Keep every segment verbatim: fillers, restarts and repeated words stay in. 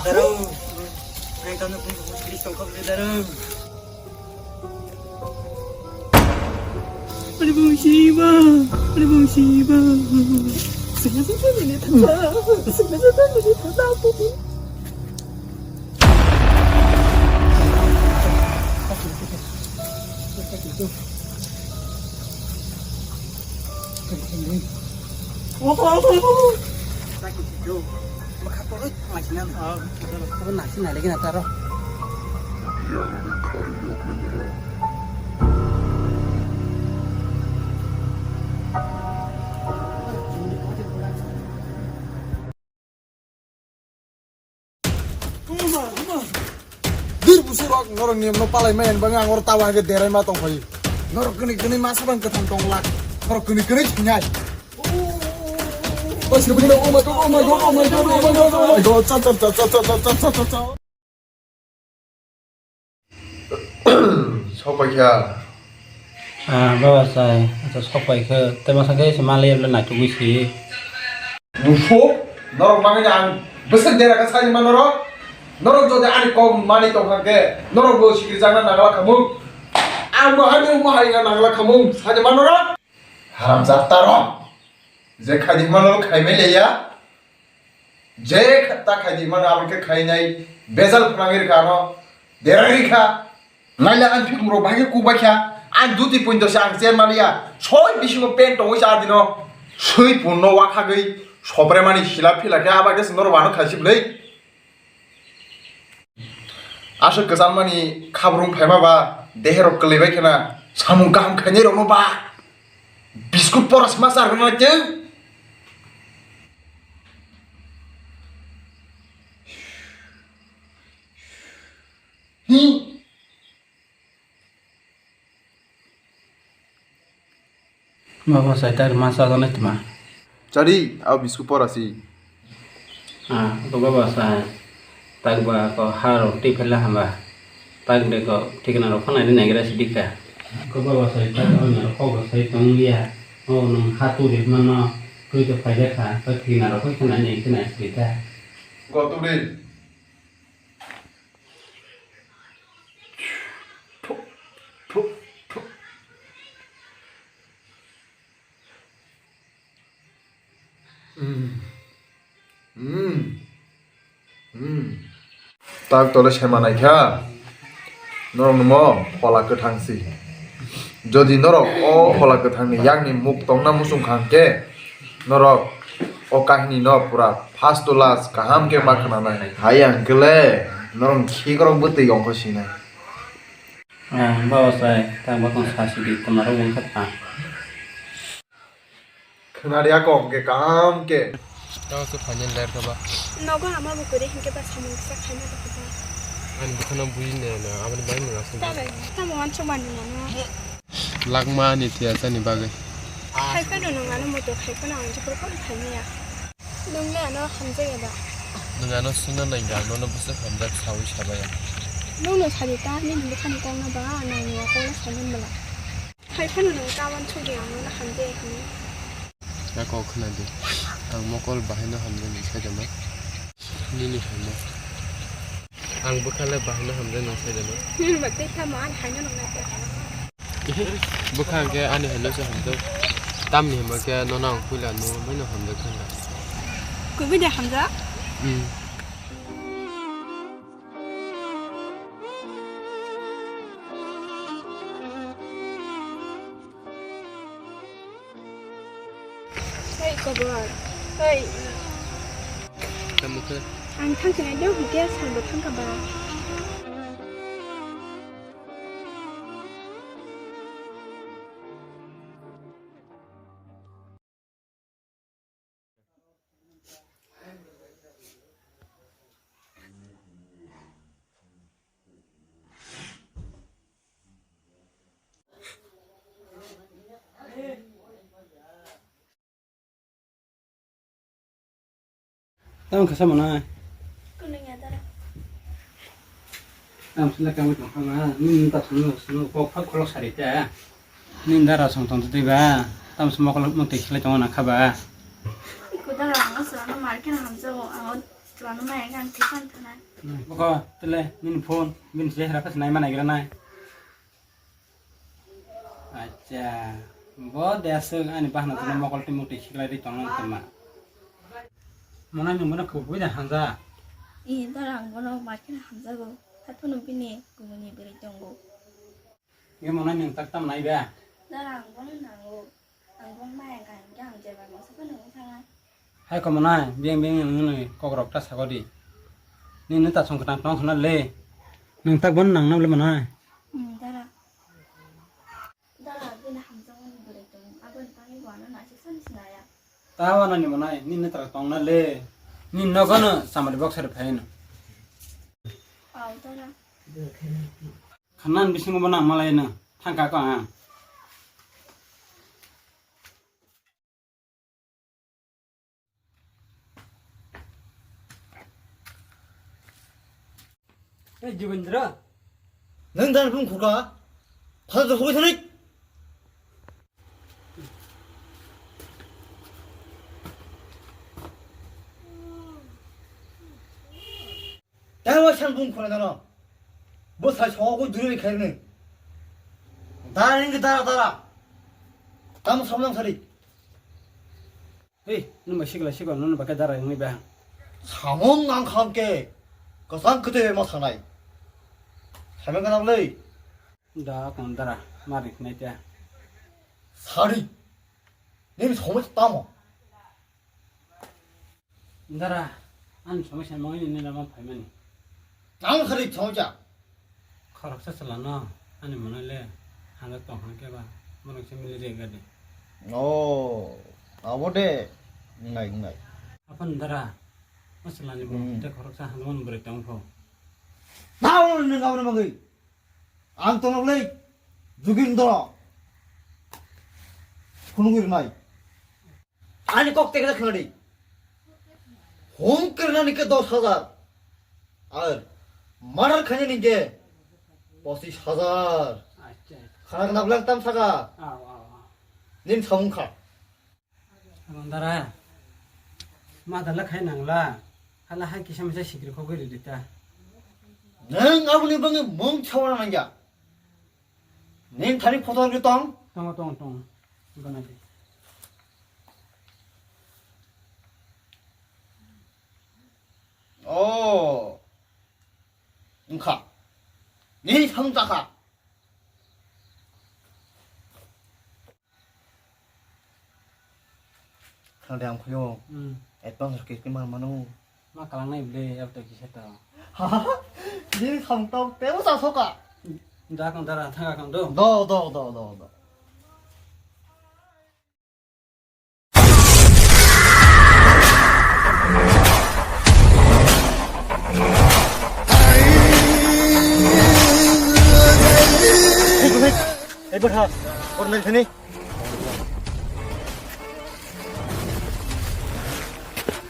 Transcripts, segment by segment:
Darung, ang tano kung kung kiri songkok le darung. Ani bung siba, ani bung siba. Sengah sengah ini tata, sengah sengah ini tata. Dir busurok norok niyamno palai maya bangwi ang oro tawa hake derai ma tong phai. Norok kini kini ma sabang kwthang tong lak. Norok kini kini thinai. Oh my God, oh my God, oh my God, oh my God, oh my God, oh my God. Cha, cha, cha. Sopaikha. Ah, baba sai, acha sopaikha. Tei masa khe se malai yabla naitugwi si. Bufuk, norok mangani ang besek dera ka sai ma norok. Norok jodi ani kok mani tongkha khe, norok bo sikir jana nagala khamung. Ang bo hani mo hai ga nagala khamung, sai ma norok. Haram jat tarok. Je khai di mano khai mai le ya. Je khatta khai di mano aboni khe khainai bejal phunangwi rwkha ano derangwi kha. Naila ang phikmuro bahai khe kuk bai kha. Ang duti pointo se ang chen maliya. Soi bisingo pen tongwi cha dino. Soi punno wakhagwi sopremani sila phila khe aba khe se norok ano khaisi bwlwi. Aswk kwchalmani khabrung phaima ba deherok kwlwi bai khena samung kaham khainai rokno ba. Biskut poras ma char gwnang tei. Hi. Baba sai tar ma cha janai tma. Chari, au biskut porasi. Ah, ko baba sai. Tak ba ko haro ti phela hamba. Tak de ko thikna ro khana ni negra sidika. Ko baba sai tak o na ko ba sai tong lia. O nung hatu de mano. Tui to phai de kha. Ko thikna ro khana ni negra sidika. Go tu de. Hmm. Hmm. Hmm. Tak tole sema naikha. Norok nungmo phola kwthang si. Jodi norok o phola kwthangni yakni muk tongna muchung kha hwnkhe, norok o kahini no pura first to last kaham khe ma khwnanai. Hai ang kele norok khikrok bwtwi ongkho sinai. Ah, baba sai, tak bakong sa sidi, tama rok wngkha ta. Khwnari ako hwnkhe kaham khe. Tamo se final ler kha ba. Nogo ama bo kwrwi hinkhe ba samung kisa khaina tongkha ba. Ani bwkhano bui ne na, aboni bai nung asuk. Tamo, tamo wansuk mani mano. Lakma ani thiyasani bagwi. Hai phano nung ano moto khai phano ang jephuru phano khaimaya. Nung le ano hamjak ya ba? Nung ano swngna nai da, nono bwswk hamjak sawi sabaya. Nung no sadi ta, nini bwkhani kokno ba, nang ni kokno saimani bwla. Hai phano nung ta wansuk di, ang nono hamjak ya hinwi. Na kok khna di. Ang mokol bahai no hamjak ni sai da ma. Nini hamjak. Ang bwkha le bahai no hamjak ni sai da ma. Nini ba tei tamo, ang hai no nung na ta. Bwkha hwnkhe ani hai no se hamjak. Tamni hwnba khe nono ang puila nugwi no hamjak thangkha. Kubui de hamjak? Hmm. Hei, kobor. Hei. Tamo khe? Ang thangsinai do, hwnkhe salbo thangkha ba. Tamo kasa mana? Kuning ya dara. Tamo sila kami tong kha ba, nini ta thangno sino kok phak kholok sari ta. Nini dara song tong twi ba, tamo simo kholok motwi khlai tong na kha ba. Iko dara ang aswk ano market hamjago, ang o twlano maya khe ang thwi phan thanai. Bokho tele nini phone, bini chehra khe nai ma naigra nai. Acha, bo de aswk ani bahna tongma mokol twi mukti khiklai ri tongna tongma. Monai nwng bono kubui da hanja. I dara ang bono market hamjago, haiphano bini kubuni bwrwi tongo. Nge monai nwng tak tam nai ba? Dara ang bono nango. Ang bono maya kha hwnkhe ang jeba masa phano wng thangna. Hai komonai, biyang biyang nwng nini kokrok ta sakodi. Nini ta song kwtang tong khna le. Nwng tak bono nang na le monai. Hmm, dara. Dara, bini hamjakmani bwrwi tong, aboni bagwi bo ano naisik sani sinaya. Ta wanani monai, nini ta tong na le. Nini nogo no samari box sari phaino. Au, dara. Khanan bisingo bo nang malai no thangka ko ang. Ei Jibendra. Nang dan bung khuka. Phal jokhui thani. Taibo san bung khuna dano. Bo sai songo ko duri khairni. Dara ning dara dara. Tam samlang sari. Hei, nung bai sikla sikla nung bai khe dara wngwi ba. Samung ang kham ke. Kasang kete ma sanai. Samung kanang lei. Da kon dara mari khnai te. Sari. Nini somoi tamo. Dara, ani somosya mangni nini lama phaimani. Ang khari chongcha. Khoroksa chwla no ani mwnwi le hangak tong hang khe ba, bono kisa mili rega di. Oh, abo de. Ngai, ngai. Apan dara, o chwla ni bo Hmm. Tei khoroksa hangman bwrwi tong pho. Nang nang nang nang. Ang tonok le Jugindra. Phunugwi rwnai. Ani kok tekna khwnadi. Hum kirnani ke dos hajar. Ar murder khainani ke pochis hajar. Acha, acha. Khana khna bwlak tam saka. Aw, aw, aw. Nin samung kha. Rondara, ma dala khai nangla, hala hai kisa misa sikri khogwi ridi ta. Nwng aboni bangwi mung chawana nangya. Ning thani photo rwgwi tong? Tongo, tongo, tongo. Gana di. Oh. Wngkha. Ning thang chakha. Khna de ang phaio. Hmm. Advance rwkhe khe man mano. Ma kalang nai ble, abo to kisa to. Ha ha ha. Bini samtang tebo sa soka. Da kang dara thanga kang do. Do, do, do, do, do. Ei, bwtha, bor nai thani.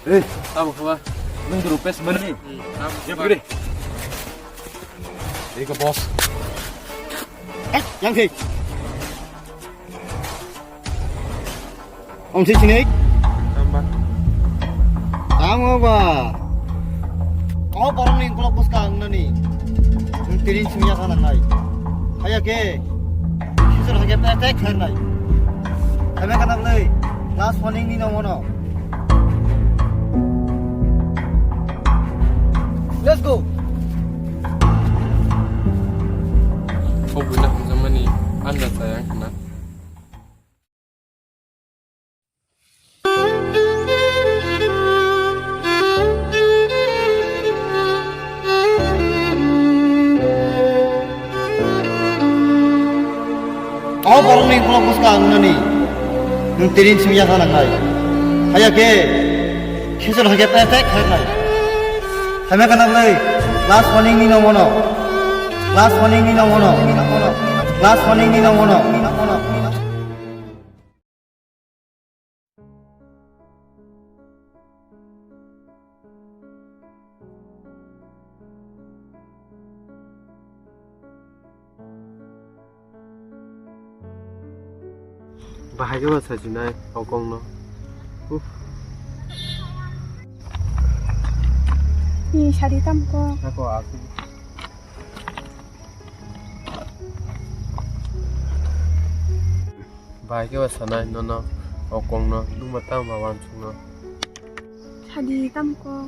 Ei, abo khaba. Nung duru pes mani. Hmm, abo khaba. Gede. Iko boss. Eh, yang sih. Om si sini. Tamba. Tamo ba. Kau borong ni kulak bus kang nani. Nung tirin sumya sana nai. Kaya ke. Sisir hake pete kher nai. Kame kana beli. Last warning ni nomono. Let's go. Kau budak zaman ni anda sayang kena. O borokni ukulok bwskang wngnani nwng tini simi yakha nangnai. Haiya khe khesor hai khe pek pek khairnai. Hamya khe naglai last warning ni nong ono. Last warning ni nong ono. Last warning ni nong ono. Bahai khe ba sajinai o kokno. Uff. Ni sari tam ko. Ako aku. Bahai khe ba sanai nono o kokno. Nungma tamo ba wansukno. Sadi tam ko.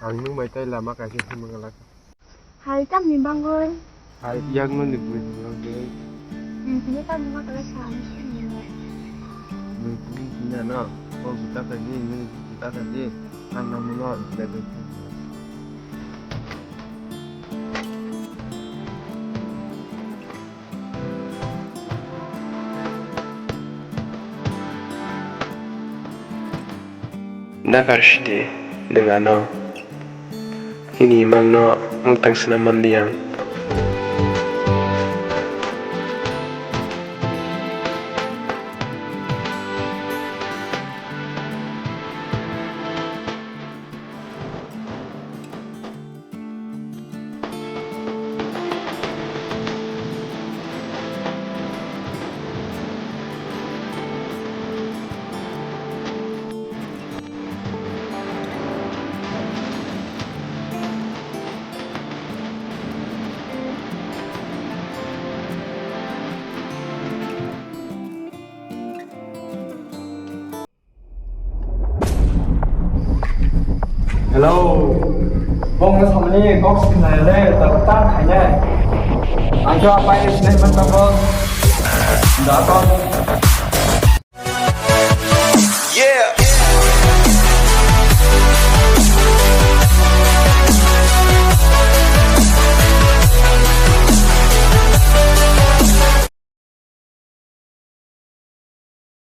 Ang nung bai tai lama kaisa thangma glak. Hai tamni bangwi. Hai yakno ni bui ni bangwi. Nini tamni ma kala sa ang sini. Nung kini kini ano, o buta kaji, nung buta kaji, ang nang muno le. Nakarshidi nwng ano, nini imangno mwktang swnam manliya. Hello. Bongno samani kok sinai le, ta ta khainai. Ang khe apai sinai man tongo. Da to.